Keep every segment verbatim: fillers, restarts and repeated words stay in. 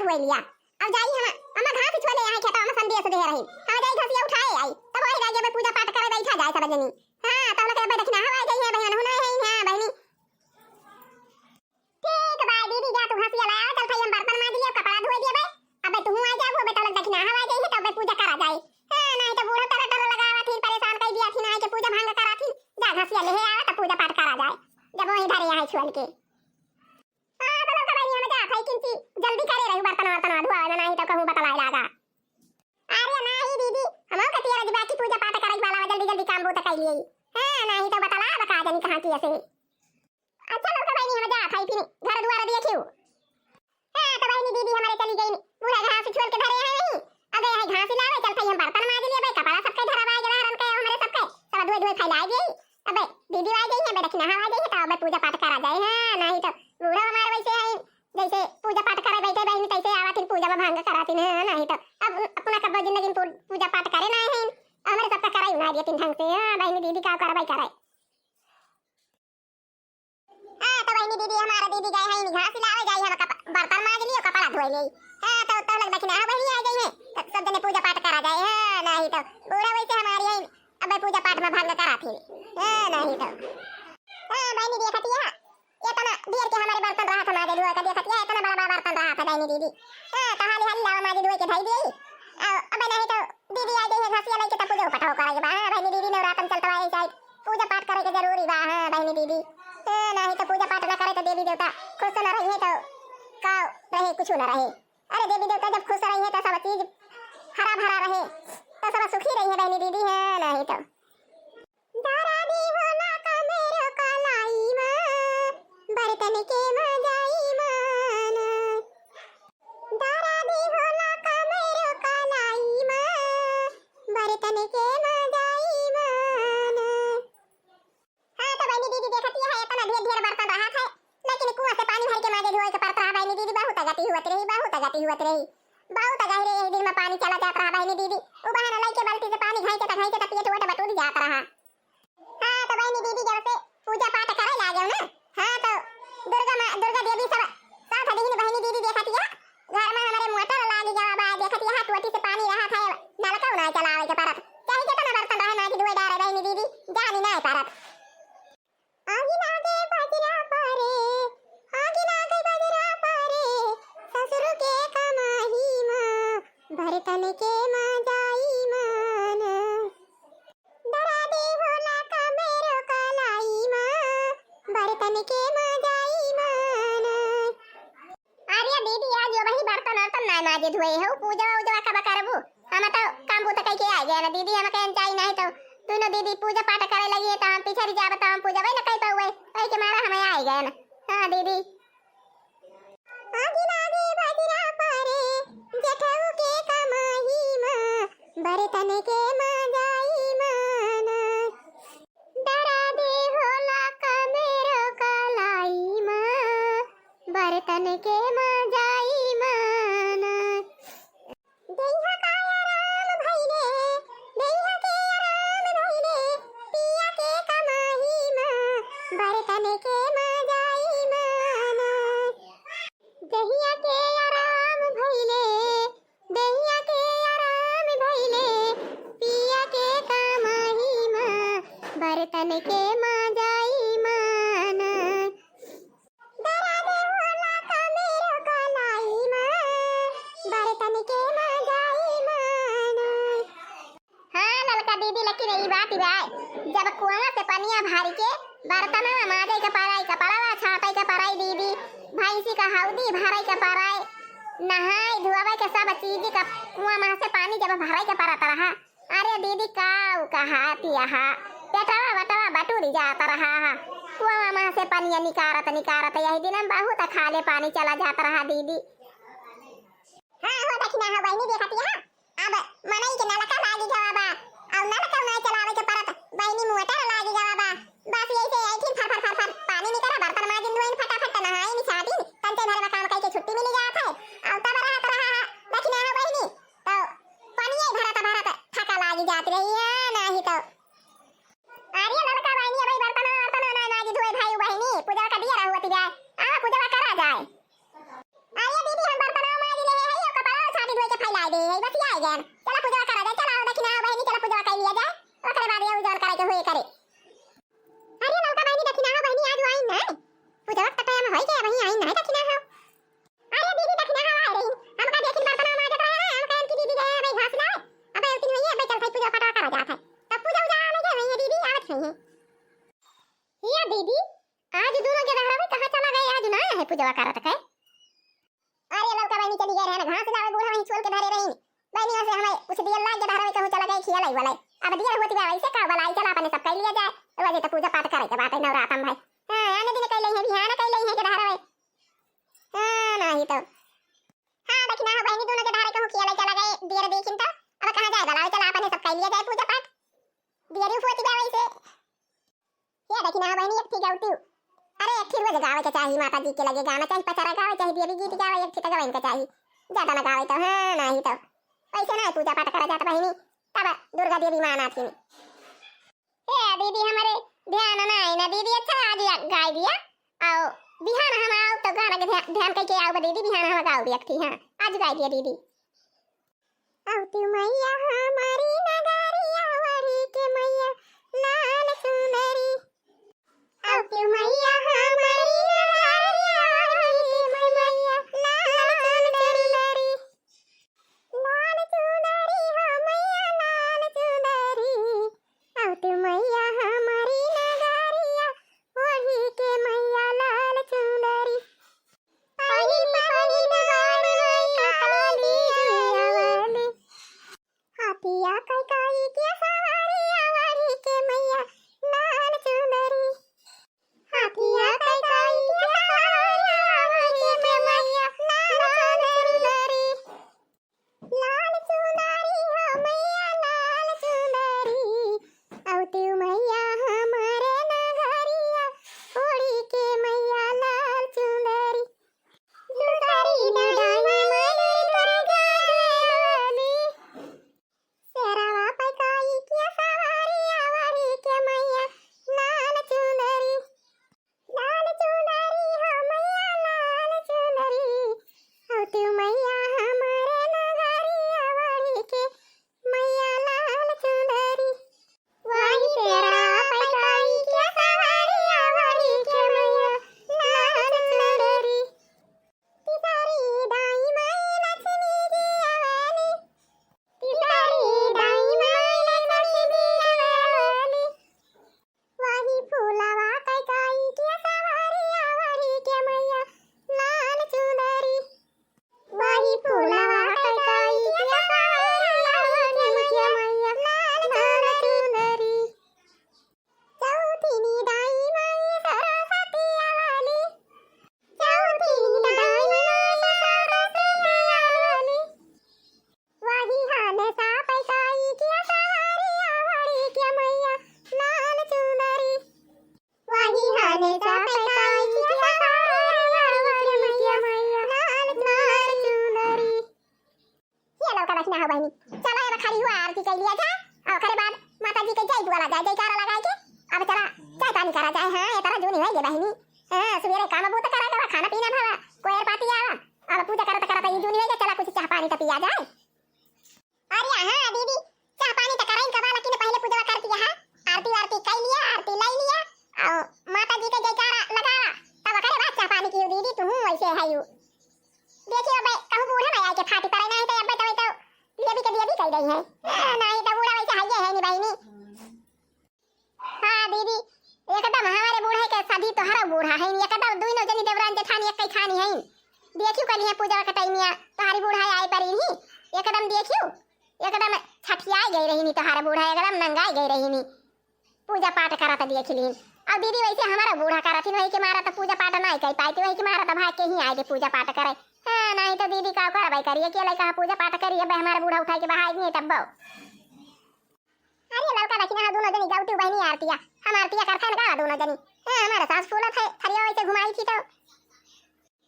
पहलिया। अब जाई हम, हम घास छुआ ले आए खेतवा में संदेश दे रही। हम जाई घसिया उठाए आई। तब वही जाई जब पूजा पाठ करे बैठा जाए सब जनी। हाँ, तब लगे अबे दखिनहा आइ जाई है बहिन, हुना है, हाँ बहिनी। ठीक बा दीदी, जा तू घसिया लावा, चल भाई हम बर्तन माज लिया, कपड़ा धोए दिया बे। अबे तू आ जाबू, अबे तब लगे दखिनहा आइ जाई है, तब पूजा करा जाए। हाँ, नहीं तो बूढ़ा तरह तरह लगावा थी, परेशान कर दिया थी, ना के पूजा भंग करा थी। जा घसिया ले आवा, तब पूजा पाठ करा जाए। जब वही धरे यहाँ छुअल के। हाँ, तो लड़का बहिनी, हम जात है किंची, जल्दी करे रहू, बर्तन वर्तन धुआवे में, नाही तो कहूँ बतलाए लागा। अरे नाही दीदी, हम कतिया रजबा की पूजा पाठ करे वाला में जल्दी जल्दी काम बूता कर लिए। हाँ, नाही तो बतला बका जनी कहाँ की ऐसे। अच्छा लड़का बहिनी, हम जात है फिर घर दुआर देखियो। हाँ, तो बहिनी दीदी हमारे चली गई, पूरा घास छोल के धरे है नहीं। अबे यहाँ घास लावे, चल भाई हम बर्तन माज लिए, भाई कपड़ा सबके धरवा गया, हरन के हमारे सबके, सब धोए धोए फैला गई। अबे दीदी आ गई है, अबे दखिनहा आ गई है, तो अबे पूजा पाठ करा जाए। हाँ, नहीं तो बूढ़ा हमारे वैसे है, जैसे पूजा पाठ करे बैठे बहिनी, तैसे आवा थी पूजा में भंग करा थी। हाँ, नहीं तो अब अपना कब्बो जिंदगी में पू-, पूजा पाठ करे ना है, हमारे सबका कराई ना दिया तीन ढंग से। हाँ, बहिनी दीदी का करवाई कराए। हाँ, तो बहिनी दीदी, हमारा दीदी गए हैं, घास लावे गई, हम कप-, बर्तन माज लियो, कपड़ा धोए ले। हाँ, तो, तो लग दखिनहा बहिनी आ गई है, तो सब जने पूजा पाठ करा जाए। हाँ, नहीं तो बूढ़ा वैसे हमारी है, अबे पूजा पाठ में भंग करा थी। हाँ, नहीं तो। हाँ, बहिनी देखती है, इतना देर के हमारे बर्तन रहा था माजे धोए का, देखती है, इतना बड़ा बड़ा बर्तन रहा था बहिनी दीदी। हाँ, तो हाली हाली लावा माजे धोए के धई दे। आ, अबे नहीं तो दीदी आ गई है घसिया लेके, तब पूजा पठाओ करेगी बा। हाँ, बहिनी दीदी नवरातन चलता है, शायद पूजा पाठ करे के जरूरी बा। हाँ, बहिनी दीदी। हाँ, नहीं तो पूजा पाठ ना करे तो देवी देवता खुश ना रही है, तो का रहे, कुछ ना रहे। अरे देवी देवता जब खुश रही है तो सब चीज हरा भरा रहे, तो सब सुखी रही है बहिनी दीदी। हाँ, नहीं तो। दरदी होला कमरो कलाई मा, बर्तन के मजाई मान। दरदी होला कमरो कलाई मा, बर्तन के मजाई मान। हाँ, तो बहिनी दीदी देखती है, इतना ढेर ढेर बर्तन रहा था, लेकिन कुआं से पानी भर के माजे धोए के पड़त रहा बहिनी दीदी, बहुत गति हुअत रही, बहुत गति हुअत रही, बहुत गहरे एक दिन में पानी चला जात रहा बहिनी दीदी। उ बहाना लइके बाल्टी से पानी घाइके त घाइके त पेट वेट बटुर जात रहा। हाँ, तो बहिनी दीदी जब से पूजा पाठ करे लागे ना, हाँ, तो दुर्गा माँ, दुर्गा देवी सब साथ दीन बहिनी दीदी देखती है, घर में हमारे मोटर लागी गवा बा, देखत यहाँ टोटी से पानी रहा था, नलका ना चलावे के परत, चाहे कितना बर्तन रहे माजी धोए डारे बहिनी दीदी, जानी ना परत। आगी लागे बजरा पारे, आगी लागे बजरा पारे, ससुर के कमाही मा, बर्तन के मजाई मान। दरदी होला कमरो कलाई मा, बर्तन के मजाई मान। अरे दीदी, आज यो वही बर्तन वर्तन ना माजे धोए हो, पूजवा उजवा कब करबू? हम तो काम बूता कइके आ गए ना दीदी, हम कहें जाई नहीं तो दोनों दीदी पूजा पाठ करे लगी है, तो हम पीछे रह जाब, तो हम पूजवा ही ना कर पाउए, वही के मारा हम आ गए ना। हाँ दीदी। आगी लागे बजरा पारे, जेठऊ के कमाही मा, बर्तन के मजाई मान। दरदी होला कमरो कलाई मा, बर्तन के मजाई मान। देहिया का आराम भइले, देहिया के आराम भइले, पिया के कमाही मा, बर्तन के मजाई मान। देहिया के आराम भइले, देहिया के आराम भइले, पिया के कमाही मा, बर्तन के मजाई मान। दरद होला कमरो कलाई मा, बर्तन के मजाई मान। हाँ ललका दीदी, लेकिन ई बात बा, जब कुआं से पनिया भर के बर्तनवा माजे के पराई, कपड़वा छाटे के पराई दीदी, भैंसी का हौदी भरे के पराई, नहाए धोवे के सब चीज का कुआं में से पानी जब भरे के परत रहा। अरे दीदी, काऊ कहा पिया हा, पेटवा बटवा बटुरी जात रहा हा, कुआं में से पनिया निकारत निकारत यही दिन हम बहुत खाले पानी चला जात रहा दीदी। हाँ हो दखिनहा बहिनी देखती है, अब मनई के नलका लागी गवा बा, अब नलका ना चलावे के परत, बहिनी मोटर लागी गवा बा। बस यही से ऐठी फर फर फर फर पानी निकरा, बर्तन माजिन धोइन, फटाफट नहाइन छाटिन, तंते भर में काम कइके छुट्टी मिली जात है। अब तब रहत रहा है दखिनहा बहिनी, तो पानी भरत भरत थका लागी जात रही है, नाही तो। अरे ललका बहिनी, अबे बर्तन वर्तन ना माजी धोए भाई बहिनी, पूजा का दिया रहुआ तिया, आ पूजा करा जाए। अरे दीदी, हम बर्तन माजी ले गया। चला पूजा करा जाए, चला दखिनहा बहिनी, चला पूजा कइ लिया जाए, ओकरे बाद ये जौन करे के होए करे। अरे ललका बहिनी, दखिनहा बहिनी आज आइन ना, पूजा के time होई के अबहीं आइन ना दखिनहा। अरे दीदी, दखिनहा आए रही, हमका देखिन बर्तन माजत रहे हैं, हम कहन कि दीदी गए हैं भाई घास लाए, अब आए उतनी हुई है, अब चलत है पूजा पाठ करा जात है, तब पूजा उजा आवे के हुई है दीदी, आवत हुई है। ये दीदी, आज दोनों के दहरा में कहाँ चला गए, आज ना है पूजा करत के। अरे ललका बहिनी चली गए रहे ना घास लावे, बूढ़ा वहीं छोड़ के धरे रही। बहिनी से हमें कुछ दिया लाग के धरा में कहूँ चला गए, खिया लाई वाला। अब दिया होती बा, वैसे का वाला, चला अपने सब कइ लिया जाए, वजह तो पूजा पाठ करे के बात है नवरातम भाई। हाँ, आने दिन कइ लई है, बिहान कइ लई है के धरा में। हाँ, नाही तो। हाँ, दखिनहा बहिनी, दोनों के धारे कहूँ खिया लाई चला गए, दियर देखिन तो। अब कहाँ जाए वाला, चला अपने सब कइ लिया जाए पूजा पाठ। दियरी होती बा वैसे। ये दखिनहा बहिनी, एक थी गौती। अरे, एक थी रोज गावे के चाही, माता जी के लगे गाना चाही, पचारा गावे चाही, देवी गीत गावे, एक थी तो गवाइन के चाही। ज्यादा ना गावे तो, हाँ, नाही तो। वैसे ना पूजा पाठ करा जात बहिनी, तब दुर्गा देवी माँ नाथिन। ए दीदी, हमरे ध्यान ना आई ना दीदी, अच्छा आज या-, गाय दिया। आओ, बिहान हम आओ तो गाना के ध्या-, ध्यान कइके आओ बा दीदी, बिहान हम गाओ दिया थी, हाँ, आज गाय दिया दीदी। अवतु मैया हमारी नगरिया, ओढ़ी के मैया लाल चुनरी। अवतु मैया हमारी नगरिया, ओढ़ी के मैया लाल चुनरी। लाल चुनरी हो मैया लाल चुनरी, अवतु मैया हमारी नगरिया, ओढ़ी के मैया लाल चुनरी। पानी पानी बाण माई काली जवानी। हाथिया कइकाई के सवारी, ओढ़ी के मैया लाल चुनरी। हाथिया कइकाई के सवारी, ओढ़ी के मैया लाल चुनरी। लाल चुनरी हो मैया लाल चुनरी, अवतु मैया हमारे नगरिया, ओढ़ी के मैया लाल चुनरी। लुटारी डाई माई दुर्गा देवी। शेरवा पे कइके सवारी, ओढ़ी के मैया लाल चुनरी। लाल चुनरी हो मैया लाल चुनरी, अवतु मैया हमारे नगरिया, ओढ़ी के मैया लाल चुनरी। वही शेरवा पे कइके सवारी, ओढ़ी के मैया लाल चुनरी। तिसारी दाई माई लक्ष्मी जी आवेली। तिसारी दाई माई लक्ष्मी जी आवेली। वही फूलवा कइकाई के सवारी, ओढ़ी के मैया लाल चुनरी। वही फूलवा कइकाई के सवारी, ओढ़ी के मैया लाल चुनरी। चौथिनी दाई माई सरस्वती आवेली। चौथिनी दाई माई सरस्वती आवेली। वही हाने सा पैसाई के सवारी, ओढ़ी के मैया लाल चुनरी। वही हाने सा पैसाई के सवारी, ओढ़ी के मैया लाल चुनरी। ये ललका दखिनहा हो बहिनी, चला अब खाली हुआ आरती कइ लिया जाए, अउर ओकरे बाद माता जी के जय जुआला जाए, जयकारा लगाए के। अब चला चाय पानी करा जाए। हाँ, ये तरह जूनी होइगे बहिनी। हाँ, सुबेरे काम बूत करा के बा, खाना पीना भवा, कोयर पाती आवा। अब पूजा करत करत ई जूनी होइगे, चला कुछ चाह पानी तो पिया जाए। अरे हाँ दीदी, चाह पानी तो कराइन कबा, लेकिन पहले पूजवा करती है, आरती वारती कइ लिया, आरती लइ लिया, अउर माता जी के जयकारा लगावा, तब ओकरे बाद चाह पानी कियो दीदी, तुहूँ वैसे है यू। देखियो बे, कहूँ बूढ़ा ना आए के फाटी पड़े, नाही तो अब्बे तबे तो देवी के देवी कह गई है। हाँ, नाही तो बूढ़ा वैसे हइये है नी बहिनी। हाँ दीदी, एकदम हमारे बूढ़ा के सधी तोहरा बूढ़ा है नी, एकदम दुइनो जनी देवरान जेठानी एक खानी है। देखियो कलिहे पूजा के टाइमिया तोहरी बूढ़ा आए परी नी, एकदम देखियो, एकदम छठियाए गई रही नी तोहरे बूढ़ा, एकदम नंगाए गई रही नी। पूजा पाठ करत देखि लीन। अउर दीदी वैसे हमारा बूढ़ा करत ही, वही के मारा तो पूजा पाठ नाही कइ पाई थी, वही के मारा तो भाग के ही आए थे पूजा पाठ करे। हाँ, नाही तो दीदी का करबै करिए, के लइका पूजा पाठ करिए, बे हमारा बूढ़ा उठाए के बहाए दिए तब बो। अरे ललका दखिनहा, हाँ, दोनों जनी गाउती बहिनी आरतिया, हम आरतिया करथन गावा दोनों जनी। हाँ, हमारा सास फूलत है, थरिया वैसे घुमाई थी तो।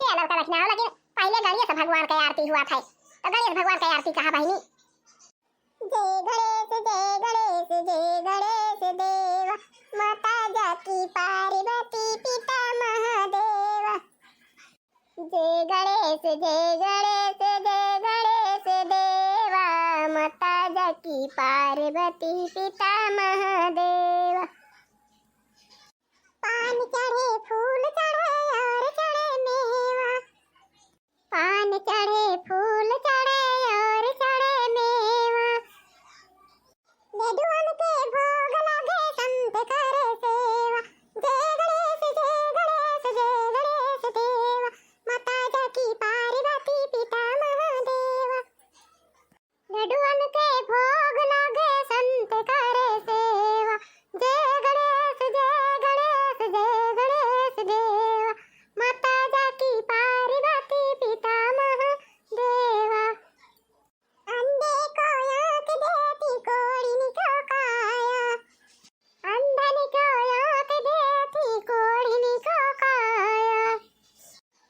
हे ललका दखिनहा, लेकिन पहले गणेश भगवान के आरती हुआ था, तो गणेश भगवान के आरती कहा बहिनी? जय गणेश, जय गणेश, जय गणेश देवा, माता जाकी पार्वती पिता महादेवा। जय गणेश, जय गणेश, जय गणेश देवा, पार्वती पिता महादेवा। पान चढ़े, फूल चढ़े और चढ़े मेवा। पान चढ़े, फूल चढ़े और चढ़े मेवा। लड्डुअन के भोग लागे, संत करे सेवा। जय गणेश, जय गणेश, जय गणेश देवा। माता जाकी पार्वती पिता महादेवा। लड्डुअन के भोग लागे, संत करे सेवा। जय गणेश, जय गणेश, जय गणेश देवा। माता जाकी पार्वती पिता महादेवा। अंधे को आँख देती, कोढ़िन को काया। अंधन को आँख देती, कोढ़िन को काया।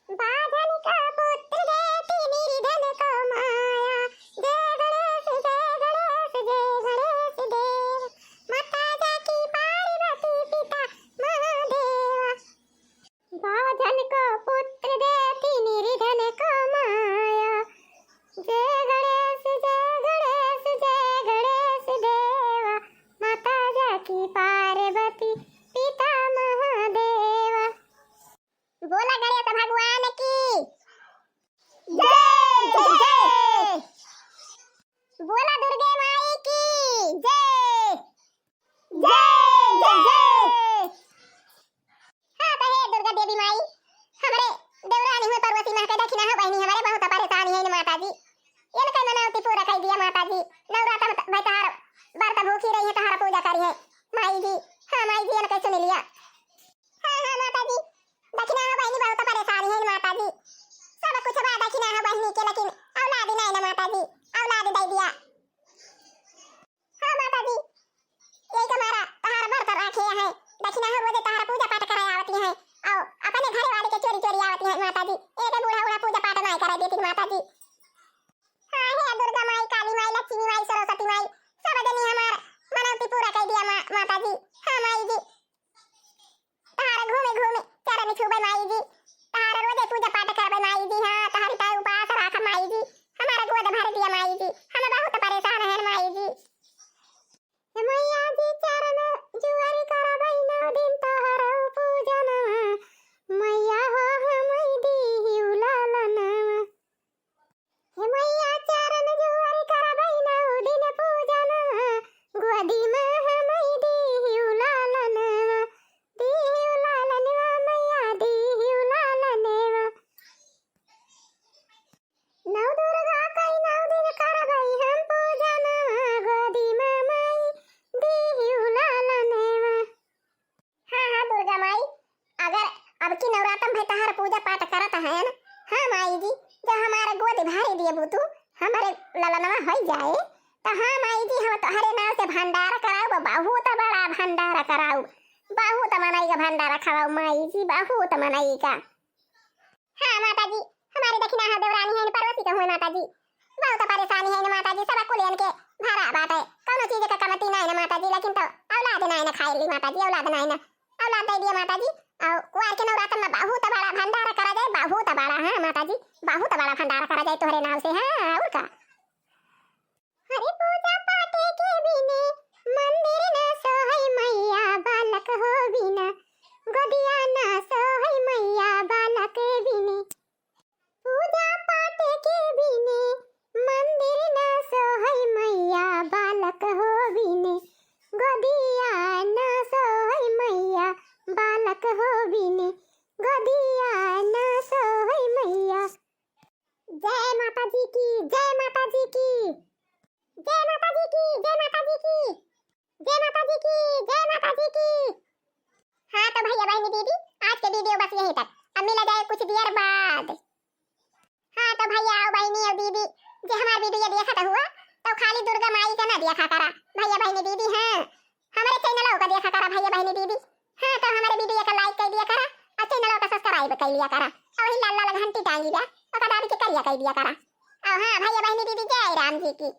बाझन को पुत्र देती, निर्धन को माया। जय गणेश, जय गणेश, जय गणेश देव। माता जाकी पार्वती पिता महादेवा। बाझन को पुत्र देती, निर्धन को माया। जय गणेश, जय गणेश, जय गणेश देवा। माता जाकी पार्वती पिता महादेवा। बोला गणेश भगवान की जय, जय, जय। बोला दुर्गे माई की जय। जय, जय, जय। हाँ, तो हे दुर्गा देवी माई, हमरे देवरानी हुए पड़ोसी महके दखिना हो बहिनी, हमरे बहुत परेशानी है न माता जी। इनके मनौती पूरा कर दिया माता जी। नवरात्र में त-, भाई तहार व्रत भूखी रही है, तहार पूजा करी है माई जी। हाँ माई जी, इनके सुन लिया। हाँ, हाँ माता जी, दखिना हो बहिनी बहुत परेशानी है न माता जी। सब कुछ बा दखिना हो बहिनी के, लेकिन औलाद नहीं न माता जी, औलाद दे दिया। हाँ माता जी, यही का मारा तहार व्रत राखे हैं। दखिना हो रोजे तहार पूजा पाठ कराए आवती हैं। और अपने घरे वाले के चोरी चोरी आवती हैं माता जी। एक बूढ़ा बूढ़ा पूजा पाठ नहीं कराए देती माता जी। हाँ हे दुर्गा माई, काली माई, लक्ष्मी माई, सरस्वती माई, सब जनी हमार मनौती पूरा कर दिया मा-, माता जी। हाँ माई जी। तहार घूमे घूमे चरण छूबे माई जी, तहार रोजे पूजा पाठ करबे माई जी, हाँ, तहारी ताई उपास राख माई जी, हमारा गोद भर दिया माई जी, हम बहुत परेशान हैं माई जी। हे मैया जी चरण जुआरी करबै नौ दिन तोहरो पूजनवा, मैया हो हमई दीही उलालनवा। हे मैया चरण जुआरी करबै नौ दिन पूजनवा, गोदी में हमई दीही उलालनवा, दीही उलालनवा, मैया दीही उलालनवा। नौ दुर्गा कई नौ दिन करबै हम पूजनवा, गोदी में माई दीही उलालनवा। हाँ, हाँ, दुर्गा माई, अगर अब की नवरातम भई तहार पूजा पाठ करत हयन, हाँ माई जी, जब हमारे गोद भरी दिए बू तू, हमारे ललनवा होई जाए, तो हाँ माई जी, हम तोहरे नाम से भंडारा कराउब, बहुत बड़ा भंडारा कराउब, बहुत मनई का भंडारा खवाउब माई जी, बहुत मनई का। हाँ माता जी, हमारी दखिना है देवरानी है न पड़ोसी के हुए माता जी। बहुत परेशानी है न माता जी, सब कुल इनके भरा बाटे, कौनो चीज का कमती नहीं न माता जी, लेकिन तो औलाद नहीं न खाए ली माता जी, औलाद नहीं न, औलाद दे दिए माता जी। और कुआर के नवरात्र में बहुत बड़ा भंडारा करा जाए, बहुत बड़ा, हाँ माता जी, बहुत बड़ा भंडारा करा जाए तोहरे नाम से, हाँ, और का। अरे पूजा पाठ के बिने मंदिर न सोहै मैया, बालक हो बिना गोदिया न सोहै मैया, बालक बिने। पूजा पाठ के बिने मंदिर न सोहै मैया, बालक हो बिने गोदिया न सोहै मैया, बालक हो बिने गोदिया न सोहै मैया। जय माता जी की, जय माता जी की, जय माता जी की, जय माता जी की, जय माता जी की, जय माता जी की। हाँ तो भैया बहनी दीदी, आज के video बस यहीं तक। अब मिला जाए कुछ देर बाद। हाँ तो भैया और बहनी और दीदी, जे हमार video देखत हुआ, तो खाली दुर्गा माई का ना देखा करा भैया बहनी दीदी, हाँ, हमारे channel का देखा करा भैया बहनी दीदी। हाँ तो हमारे video का like कर दिया करा और channel का subscribe कर लिया करा और वही लाल लाल घंटी टांगी जा, ओका दाबी के करिया कर दिया करा। और हाँ भैया बहनी दीदी, जय राम जी की।